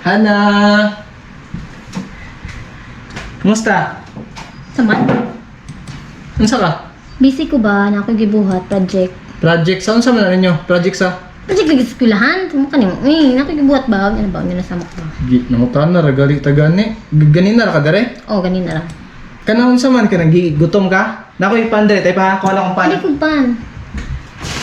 Hana! Kumusta? Sama? Unsa ka? Busy ko ba na ako gibuhat project? Project sa unsa man na ninyo? Project sa? Project lagi sa eskwelahan. Tamo ka nimo. Eh, na ako gibuhat ba? Ano ba? Ano na samok ba? Gi nangutan na ra gali tagani. Ganina ra ka dere? Oh, ganina ra. Kana unsa man ka nang gutom ka? Nakoy pan dere, tay pa kuha na akong pan. Dili ko pan.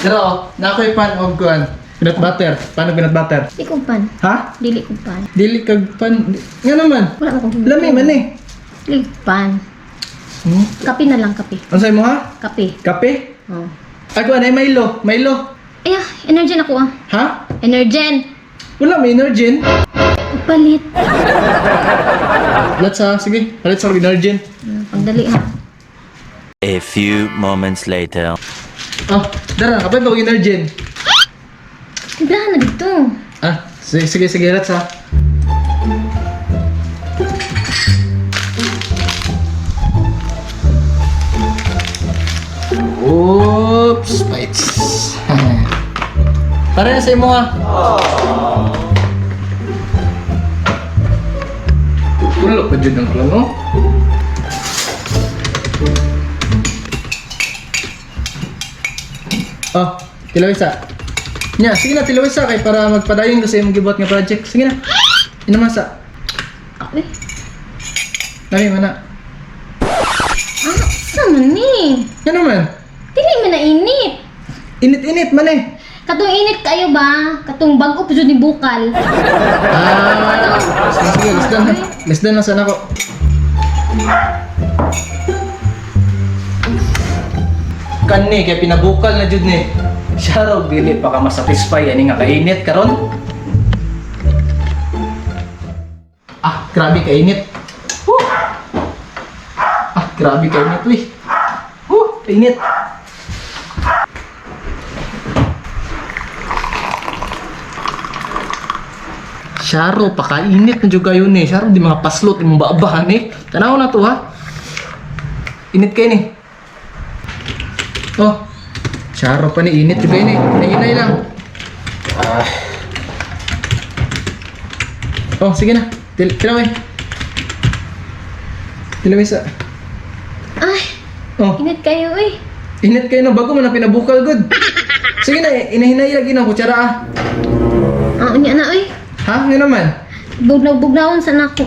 Pero nakoy pan og kuan. Peanut butter. Paano peanut butter? Dili ko pan. Ha? Dili ko pan. Dili kag pan. Nga naman. Wala ko. Lami man eh. Dili ko pan. Hmm? Kape na lang kape. Unsay mo ha? Kape. Kape? Oh. Ay kuan ay Milo. Milo. Ay, ah, Energen ako ah. Ha? Energen. Wala may Energen. Palit. Let's ha, sige. Palit sa Energen. Pagdali ha. A few moments later. Oh, dara, kapag ba Energen? Timplahan na dito. Ah, sige, sige, sige, let's ha. Oops, bites. Para na sa imo ha. Ulo pa dyan ang plano. Oh, tilawisa. Nya, sige na tilawisa kay para magpadayon kasi imong gibuhat nga project. Sige na. Inamasa. Kape. Lami man na. Ah, sa man ni? Yan naman. Dili man na init. Init-init man eh. Katong init kayo ba? Katong bag-o pa jud ni bukal. Ah, sige, sige, less than na. Less than na sana ko. Kani kay pinabukal na jud ni. Siya raw dili pa ka masatisfy ani nga kainit karon. Ah, grabe kainit. Woo! Ah, grabe kainit uy. Woo, kainit. Syaro, pakainit na jud kayo ni. Syaro, di mga paslot, imong baabahan eh. Tanaw na to ha. Init kayo ni. Oh, syaro pa ni, init jud kayo ni. Hinay lang. Ah. Oh, sige na. Tilaway. Tilaway sa. Ay, Oh, init kayo eh. init kayo no. Bago man na pinabukal, good. Sige na, inahinay lagi na kutsara ah. Ah, unya na oy. Ha? Nga naman. Bugnaw-bugnawon sa nako.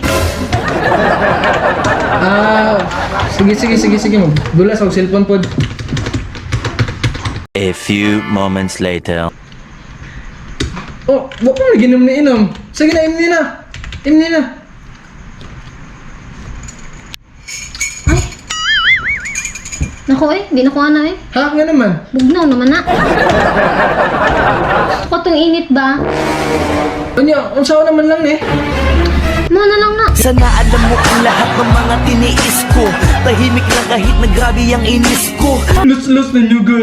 Ah, sige, sige, sige, sige. Dula sa cellphone pod. A few moments later. Oh, wa pa lagi inom ni inom. Sige na, imni na. Imni na. Ay. Nako eh, di na ko ana eh. Ha? Nga naman. Bugnaw naman na. Katong init ba? Unya, unsa naman lang ni? Mo na lang na. Sana alam mo ang lahat ng mga tiniis ko. Tahimik lang kahit na grabe ang inis ko. Lus-lus na nyugal.